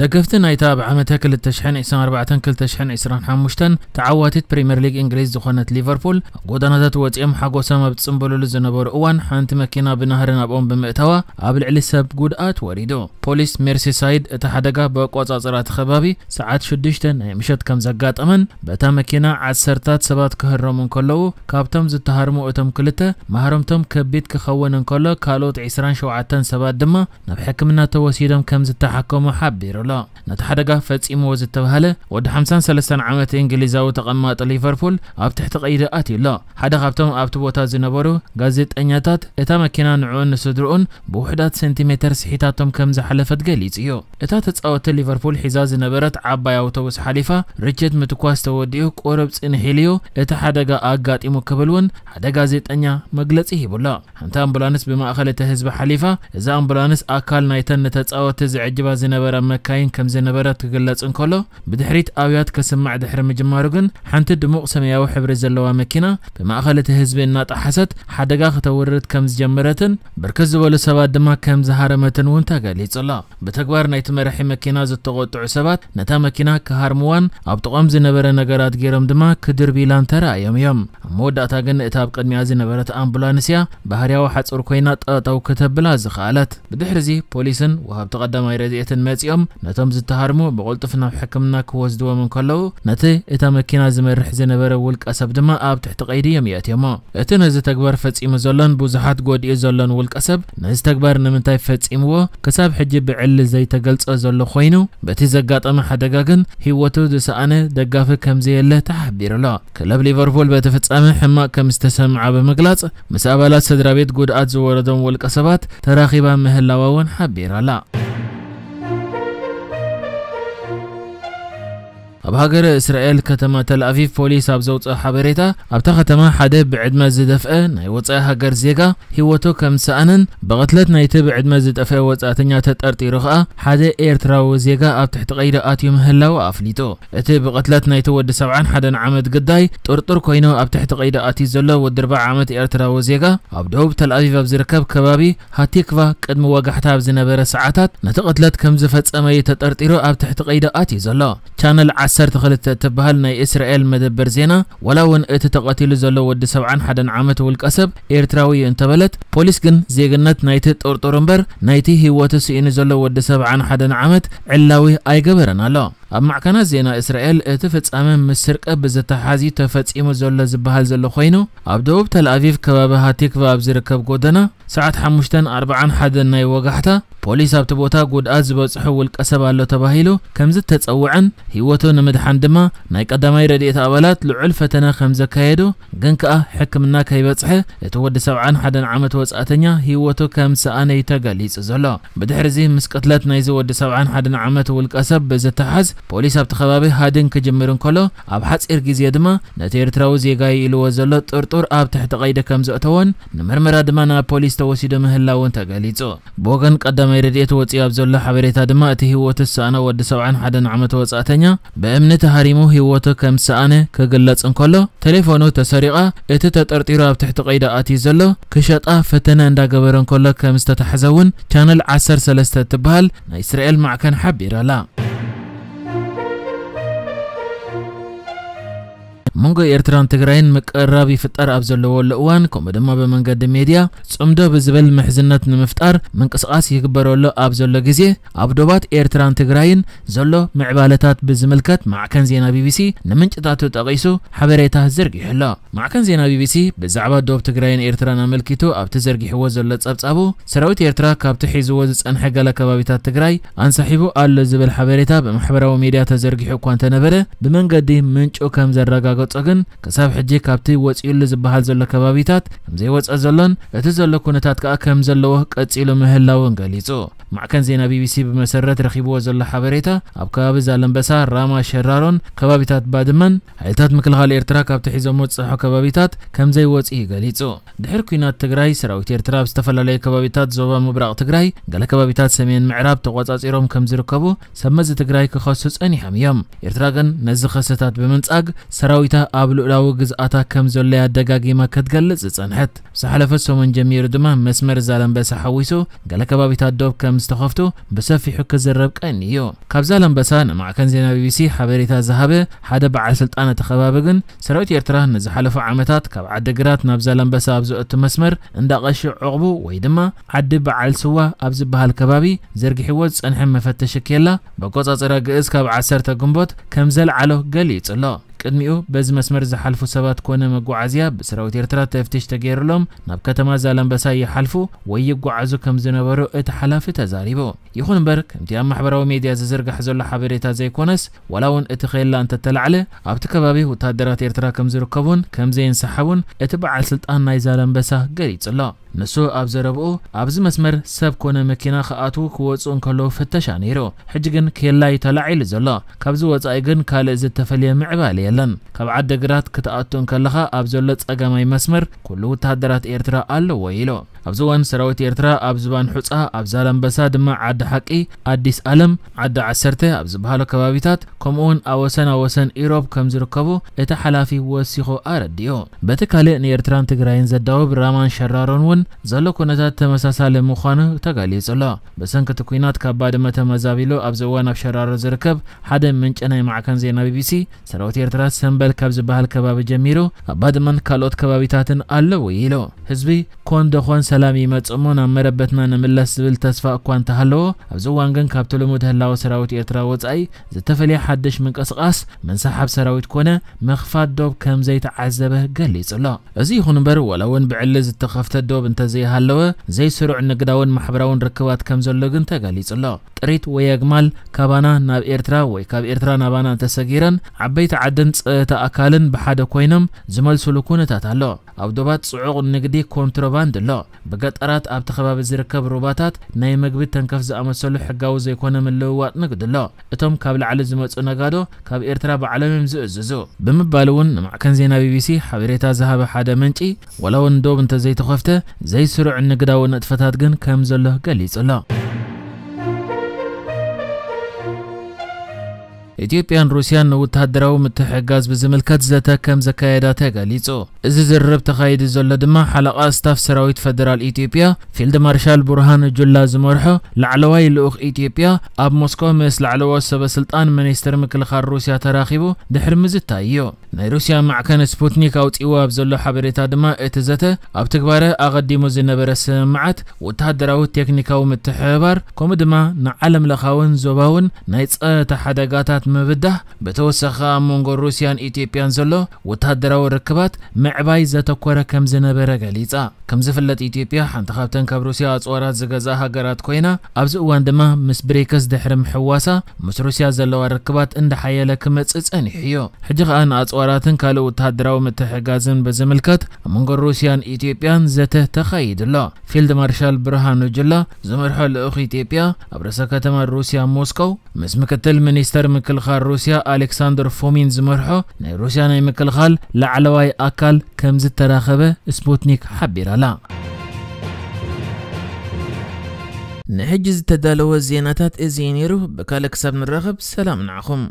ደገፍቲ ናይታ ኣብ ዓመተ ክልተ ሽሕን ዕስራን ኣርባዕተን ክልተ ሽሕን ዕስራን ሓሙሽተን ተዓዋቲት ፕሪምየር ሊግ እንግሊዝ ዝኾነት ሊቨርፑል፣ ኣብ ጎደናታት ወጺኦም ሓጎሶም ኣብ ዝጽንበሉሉ ዝነበሩ እዋን፣ ሓንቲ መኪና ብናህሪ ናብኦም ብምእታዋ፣ ኣብ ልዕሊ ሰብ ጉድኣት ወሪዱ። ፖሊስ ሜርሲሳይድ እቲ ሓደጋ ብኣቆጻጽራ እቲ ከባቢ ሰዓት ሽዱሽተ ናይ ምሸት ከም ዘጋጠመን፣ በታ መኪና ዓሰርታት ሰባት ክህረሙ እንከለዉ፣ ካብቶም ዝተሃርሙ እቶም ክልተ፣ ማህረምቶም ከቢድ ክኸውን እንከሎ፣ ካልኦት ዕስራን ሸውዓተን ሰባት ድማ ናብ ሕክምና ተወሲዶም ከም ዝተሓከሙ ሓቢሩ ኣሎ። ነቲ ሓደጋ ፈጺምዎ ዝተባህለ ወዲ ሓምሳን ሰለስተን ዓመት እንግሊዛዊ ተቐማጢ ሊቨርፑል ኣብ ትሕቲ ቀይዲ ኣትዩ ኣሎ። ሓደ ካብቶም ኣብቲ ቦታ ዝነበሩ ጋዜጠኛታት፣ እታ መኪና ንዕኡን ንስድርኡን ብውሑዳት ሴንቲሜተር ስሒታቶም ከም ዝሓለፈት ገሊጹ እዩ። እታ ተጻወቲ ሊቨርፑል ሒዛ ዝነበረት ዓባይ ኣውቶቡስ ሓሊፋ፣ ርችት ምትኳስ ተወዲኡ ቁሩብ ጽንሕ ኢሉ እዩ እቲ ሓደጋ ኣጋጢሙ ክብል እውን ሓደ ጋዜጠኛ መግለጺ ሂቡ ኣሎ። ሓንቲ ኣምቡላንስ ብማእከል እቲ ህዝቢ ሓሊፋ፣ እዛ ኣምቡላንስ ኣካል ናይተን ንተጻወቲ ዝዕጅባ ዝነበራ መካይን ከም ዝነበረት ክግለጽ እንከሎ፣ ብድሕሪት ኣብያት ክስማዕ ድሕሪ ምጅማሩ ግን፣ ሓንቲ ድሙቕ ሰማያዊ ሕብሪ ዘለዋ መኪና ብማእከል እቲ ህዝቢ እናጠሓሰት ሓደጋ ክተውርድ ከም ዝጀመረትን ብርክት ዝበሉ ሰባት ድማ ከም ዝሃረመትን እውን ተገሊጹ ኣሎ። ብተግባር ናይቲ መራሒ መኪና ዝተቖጥዑ ሰባት ነታ መኪና ክሃርምዋን ኣብ ጥቖም ዝነበረ ነገራት ገይሮም ድማ ክድርቢላን ተራእዮም እዮም። ኣብ መወዳእታ ግን እታ ኣብ ቅድሚኣ ዝነበረት ኣምቡላንስ እያ ባህርያዊ ሓጹር ኮይና ጠጠው ክተብላ ዝኸኣለት። ብድሕሪ እዚ ፖሊስን ወሃብቲ ቀዳማይ ረድኤትን መጺኦም ነቶም ዝተሃርሙ ብቕልጡፍ ናብ ሕክምና ክወስድዎም እንከለዉ፣ ነቲ እታ መኪና ዝመርሕ ዝነበረ ውልቀ ሰብ ድማ ኣብ ትሕቲ ቀይዲ እዮም የእትዮሞ። እቲ ነዚ ተግባር ፈጺሙ ዘሎን ብዙሓት ጎዲኡ ዘሎን ውልቀ ሰብ ነዚ ተግባር ንምንታይ ፈጺምዎ ክሳብ ሕጂ ብዕሊ ዘይተገልጸ ዘሎ ኮይኑ፣ በቲ ዘጋጠመ ሓደጋ ግን ህይወቱ ዝሰኣነ ደጋፊ ከም ዘየለ ተሓቢሩ ኣሎ። ክለብ ሊቨርፑል በቲ ፍጻመ ሕማቕ ከም ዝተሰምዓ ብምግላጽ፣ ምስ ኣባላት ስድራ ቤት ጉድኣት ዝወረዶም ውልቀ ሰባት ተራኺባ ምህላዋ እውን ሓቢራ ኣላ። ኣብ ሃገረ እስራኤል ከተማ ተል ኣቪቭ ፖሊስ ኣብ ዘውፅኦ ሓበሬታ፣ ኣብታ ከተማ ሓደ ብዕድመ ዝደፍአ ናይ ወፃኢ ሃገር ዜጋ ህይወቱ ከም ዝሰኣነን ብቕትለት ናይቲ ብዕድመ ዝጠፍአ ወፃእተኛ ተጠርጢሩ ከኣ ሓደ ኤርትራዊ ዜጋ ኣብ ትሕቲ ቀይዲ ኣትዩ ምህላው ኣፍሊጡ። እቲ ብቕትለት ናይቲ ወዲ ሰብዓን ሓደን ዓመት ግዳይ ጥርጡር ኮይኑ ኣብ ትሕቲ ቀይዲ ኣትዩ ዘሎ ወዲ ኣርብዓ ዓመት ኤርትራዊ ዜጋ ኣብ ደቡብ ተል ኣቪቭ ኣብ ዝርከብ ከባቢ ሃቲክቫ ቅድሚ ወጋሕታ ኣብ ዝነበረ ሰዓታት ነቲ ቅትለት ከም ዝፈጸመ እዩ ተጠርጢሩ ኣብ ትሕቲ ቀይዲ ኣትዩ ዘሎ። ቻነል ዓሰርተ ክልተ እትበሃል ናይ እስራኤል መደበር ዜና፣ ዋላ እውን እቲ ተቐቲሉ ዘሎ ወዲ ሰብዓን ሓደን ዓመት ውልቀ ሰብ ኤርትራዊ እዩ እንተበለት፣ ፖሊስ ግን ዜግነት ናይቲ ጥርጡር እምበር ናይቲ ህይወቱ ስኢኑ ዘሎ ወዲ ሰብዓን ሓደን ዓመት ዕላዊ ኣይገበረን ኣሎ። ኣብ ማዕከናት ዜና እስራኤል እቲ ፍጻመ ምስ ስርቂ ብዝተሓሓዝ እዩ ተፈጺሙ ዘሎ ዝበሃል ዘሎ ኮይኑ፣ ኣብ ደቡብ ተል ኣቪቭ ከባቢ ሃቲክቫ ኣብ ዝርከብ ጎደና ሰዓት ሓሙሽተን ኣርብዓን ሓደን ናይ ወጋሕታ፣ ፖሊስ ኣብቲ ቦታ ጉድኣት ዝበጽሖ ውልቀ ሰብ ኣሎ ተባሂሉ ከም ዝተጸውዐን ህይወቱ ንምድሓን ድማ ናይ ቀዳማይ ረድኤት ኣባላት ልዑል ፈተነ ከም ዘካየዱ፣ ግን ከኣ ሕክምና ከይበጽሐ እቲ ወዲ ሰብዓን ሓደን ዓመት ወጻእተኛ ህይወቱ ከም ዝሰኣነ እዩ ተገሊጹ ዘሎ። ብድሕሪ እዚ ምስ ቅትለት ናይዚ ወዲ ሰብዓን ሓደን ዓመት ውልቀ ሰብ ብዝተሓዝ ፖሊስ ኣብቲ ከባቢ ሃድን ክጅምር እንከሎ፣ ኣብ ሓጺር ግዜ ድማ ነቲ ኤርትራዊ ዜጋይ ኢልዎ ዘሎ ጥርጡር ኣብ ትሕቲ ቀይዲ ከም ዘእተዎን ንምርመራ ድማ ናብ ፖሊስ ተወሲዱ ምህላውን ተገሊጹ። ብወገን ቀዳማይ ረድኤት ወጺኡ ኣብ ዘሎ ሓበሬታ ድማ እቲ ህይወቱ ዝሰኣነ ወዲ ሰብዓን ሓደን ዓመት ወጻእተኛ ብእምኒ ተሃሪሙ ህይወቱ ከም ዝሰኣነ ክግለጽ እንከሎ፣ ቴሌፎኑ ተሰሪቓ እቲ ተጠርጢሩ ኣብ ትሕቲ ቀይዲ ኣትዩ ዘሎ ክሸጣ ፈተነ እንዳገበረ እንከሎ ከም ዝተታሕዘ እውን ቻነል ዓሰርተ ሰለስተ እትበሃል ናይ እስራኤል ማዕከን ሓቢራ ኣላ። መንጎ ኤርትራን ትግራይን ምቅርራብ ይፍጠር ኣብ ዘለወሉ እዋን፣ ከምኡ ድማ ብመንገዲ ሜድያ ጽምዶ ብዝብል ምሕዝነት ንምፍጣር ምንቅስቓስ ይግበረሉ ኣብ ዘሎ ግዜ፣ ኣብ ዶባት ኤርትራን ትግራይን ዘሎ ምዕባለታት ብዝምልከት ማዕከን ዜና ቢቢሲ ንምንጭታቱ ጠቒሱ ሓበሬታ ዘርጊሑ ኣሎ። ማዕከን ዜና ቢቢሲ ብዛዕባ ዶብ ትግራይን ኤርትራን ኣመልኪቱ ኣብቲ ዘርጊሕዎ ዘሎ ጸብጻቡ፣ ሰራዊት ኤርትራ ካብቲ ሒዝዎ ዝጸንሐ ገለ ከባቢታት ትግራይ ኣንሳሒቡ ኣሎ ዝብል ሓበሬታ ብማሕበራዊ ሚድያ ተዘርጊሑ እኳ እንተነበረ፣ ብመንገዲ ምንጩ ከም ዘረጋገጾ ግን፣ ክሳብ ሕጂ ካብቲ ወጺኡሉ ዝበሃል ዘሎ ከባቢታት ከም ዘይወጸ ዘሎን፣ እቲ ዘሎ ኩነታት ከኣ ከም ዘለዎ ቀጺሉ ምህላውን ገሊጹ። ማዕከን ዜና ቢቢሲ ብመሰረት ረኺብዎ ዘሎ ሓበሬታ፣ ኣብ ከባቢ ዛለምበሳ፣ ራማ፣ ሸራሮን ከባቢታት ባድመን፣ ሓይልታት ምክልኻል ኤርትራ ካብቲ ሒዞሞ ዝጸንሑ ከባቢታት ከም ዘይወጽኡ እዩ ገሊጹ። ድሕሪ ኲናት ትግራይ፣ ሰራዊት ኤርትራ ኣብ ዝተፈላለዩ ከባቢታት ዞባ ምብራቕ ትግራይ፣ ገለ ከባቢታት ሰሜን ምዕራብ ተቖጻጺሮም ከም ዝርከቡ ሰብ መዚ ትግራይ ክኸሱ ጸኒሖም እዮም። ኤርትራ ግን ነዚ ክስታት ብምንጻግ፣ ሰራዊታ ኣብ ልኡላዊ ግዝኣታ ከም ዘሎ ኣደጋጊማ ክትገልጽ ዝጸንሐት። ዝሓለፈ ሰሙን ጀሚሩ ድማ መስመር ዛላምበሳ ሓዊሱ ገለ ከባቢታት ዶብ ከም ዝተኸፍቱ ብሰፊሑ ክዝረብ ቀኒ እዩ። ካብ ዛላምበሳ ንማዕከን ዜና ቢቢሲ ሓበሬታ ዝሃበ ሓደ በዓል ስልጣን እቲ ከባቢ ግን፣ ሰራዊት ኤርትራ ንዝሓለፉ ዓመታት ካብ ዓዲግራት ናብ ዛላምበሳ ኣብ ዝእቱ መስመር እንዳ ቀሺ ዕቑቡ ወይ ድማ ዓዲ በዓል ስዋ ኣብ ዝበሃል ከባቢ ዘርጊሕዎ ዝጸንሐ መፈተሺ ኬላ፣ ብኣቆጻጽራ ግእዝ ካብ ዓሰርተ ግንቦት ከም ዘልዓሎ ገሊጹ ኣሎ። ቅድሚኡ በዚ መስመር ዝሓልፉ ሰባት ኮነ መጓዓዝያ ብሰራዊት ኤርትራ ተፍትሽ ተገይሩሎም ናብ ከተማ ዛላምበሳ ይሓልፉ ወይ ይጓዓዙ ከም ዝነበሩ እቲ ሓላፊ ተዛሪቡ። ይኹን እምበር፣ ከምቲ ኣብ ማሕበራዊ ሜድያ ዝዝርጋሕ ዘሎ ሓበሬታ ዘይኮነስ፣ ዋላ እውን እቲ ኬላ እንተተላዕለ፣ ኣብቲ ከባቢ ወተሃደራት ኤርትራ ከም ዝርከቡን ከም ዘየንሰሓቡን እቲ በዓል ስልጣን ናይ ዛላምበሳ ገሊጹ ኣሎ። ንሱ ኣብ ዘረብኡ፣ ኣብዚ መስመር ሰብ ኮነ መኪና ክኣትዉ ክወጹ እንከለዉ ፍተሻ ነይሩ። ሕጂ ግን ኬላ እዩ ተላዒሉ ዘሎ። ካብዚ ወጻኢ ግን ካልእ ዝተፈልየ ምዕባለ የለን። ካብ ዓዲግራት ክትኣቱ እንከለኻ ኣብ ዘሎ ጸጋማይ መስመር ኩሉ ወተሃደራት ኤርትራ ኣለዎ ኢሉ። ኣብዚ እዋን ሰራዊት ኤርትራ ኣብ ዝባን ሑጻ፣ ኣብ ዛላምበሳ ድማ ዓዲ ሓቂ፣ ኣዲስ ኣለም፣ ዓዲ ዓሰርተ ኣብ ዝበሃሉ ከባቢታት፣ ከምኡውን ኣብ ወሰን ኣብ ወሰን ኢሮብ ከም ዝርከቡ እቲ ሓላፊ ወሲኹ ኣረዲኡ። በቲ ካልእ ንኤርትራን ትግራይን ዘዳውብ ራማን ሸራሮን እውን ዘሎ ኩነታት ተመሳሳሊ ምዃኑ ተገሊጹ ኣሎ። ብሰንኪ እቲ ኲናት ካብ ባድመ ተመዛቢሉ ኣብዚ እዋን ኣብ ሸራሮ ዝርከብ ሓደ ምንጪ ናይ ማዕከን ዜና ቢቢሲ፣ ሰራዊት ኤርትራ ሰምበል ካብ ዝበሃል ከባቢ ጀሚሩ ኣብ ባድመን ካልኦት ከባቢታትን ኣለዉ ኢሉ። ህዝቢ ኮን ደኾን ሰላም ይመጽእ እሞ ናብ መረበትና ንምለስ ዝብል ተስፋ እኳ እንተሃለዎ፣ ኣብዚ እዋን ግን ካብቲ ልሙድ ህላወ ሰራዊት ኤርትራ ወጻኢ ዝተፈልየ ሓድሽ ምንቅስቓስ፣ ምንስሓብ ሰራዊት ኮነ ምኽፋት ዶብ ከም ዘይተዓዘበ ገሊጹ ኣሎ። እዚ ይኹን እምበር፣ ዋላ እውን ብዕሊ ዝተኸፍተ ዶብ እንተዘይሃለወ፣ ዘይስሩዕ ንግዳውን ማሕበራውን ርክባት ከም ዘሎ ግን ተገሊጹ ኣሎ። ጥሪት ወይ ኣግማል ካባና ናብ ኤርትራ ወይ ካብ ኤርትራ ናባና እንተሰጊረን፣ ዓበይቲ ዓድን ጸጥታ ኣካልን ብሓደ ኮይኖም ዝመልሱሉ ኩነታት ኣሎ። ኣብ ዶባት ጽዑቕ ንግዲ ኮንትሮባንድ ኣሎ። ብገጠራት ኣብቲ ከባቢ ዝርከብ ሩባታት ናይ መግቢ ተንከፍ ዝኣመሰሉ ሕጋዊ ዘይኮነ ምልውዋጥ ንግዲ ኣሎ። እቶም ካብ ላዕሊ ዝመጹ ነጋዶ ካብ ኤርትራ ባዕሎም እዮም ዝእዝዙ ብምባል እውን ንማዕከን ዜና ቢቢሲ ሓበሬታ ዝሃበ ሓደ ምንጪ፣ ዋላ እውን ዶብ እንተዘይተኸፍተ፣ ዘይስሩዕ ንግዳዊ ንጥፈታት ግን ከም ዘሎ ገሊጹ ኣሎ። ኢትዮጵያን ሩስያን ንወተሃደራዊ ምትሕግጋዝ ብዝምልከት ዘተ ከም ዘካየዳ ተገሊጹ። እዚ ዝርርብ ተኻይዱ ዘሎ ድማ ሓለቓ ስታፍ ሰራዊት ፈደራል ኢትዮጵያ ፊልድ ማርሻል ቡርሃኑ ጁላ ዝመርሖ ላዕለዋይ ልኡኽ ኢትዮጵያ ኣብ ሞስኮ ምስ ላዕለዎት ሰበ ስልጣን ሚኒስትር ምክልኻል ሩስያ ተራኺቡ ድሕሪ ምዝታይ እዩ። ናይ ሩስያ ማዕከን ስፑትኒክ ኣውጺእዎ ኣብ ዘሎ ሓበሬታ ድማ፣ እቲ ዘተ ኣብ ትግባረ ኣቐዲሙ ዝነበረ ስምምዓት ወተሃደራዊ ቴክኒካዊ ምትሕብባር፣ ከምኡ ድማ ንዓለም ለኻውን ዞባውን ናይ ጸጥታ ሓደጋታት ምብዳህ፣ ብተወሳኺ ኣብ መንጎ ሩስያን ኢትዮጵያን ዘሎ ወተሃደራዊ ርክባት ምዕባይ ዘተኮረ ከም ዝነበረ ገሊጻ። ከም ዝፍለጥ፣ ኢትዮጵያ ሓንቲ ካብተን ካብ ሩስያ ኣጽዋራት ዝገዝኣ ሃገራት ኮይና፣ ኣብዚ እዋን ድማ ምስ ብሪክስ ድሕሪ ምሕዋሳ፣ ምስ ሩስያ ዘለዋ ርክባት እንዳሓየለ ክመጽእ ጸኒሑ እዩ። ሕጂ ከኣ ንኣጽዋራትን ካልእ ወተሃደራዊ ምትሕግጋዝን ብዝምልከት ኣብ መንጎ ሩስያን ኢትዮጵያን ዘተ ተኻይዱ ኣሎ። ፊልድ ማርሻል ብርሃኑ ጁላ ዝመርሖ ልኡኽ ኢትዮጵያ ኣብ ርእሰ ከተማ ሩስያ ሞስኮው ምስ ምክትል ሚኒስተር ምክልኻል ሩስያ ኣሌክሳንደር ፎሚን ዝመርሖ ናይ ሩስያ ናይ ምክልኻል ላዕለዋይ ኣካል ከም ዝተራኸበ ስፑትኒክ ሓቢራላ። ንሕጂ ዝተዳለወ ዜናታት እዚ እዩ ነይሩ። ብካልእ ክሳብ ንራኸብ ሰላም ንዓኹም።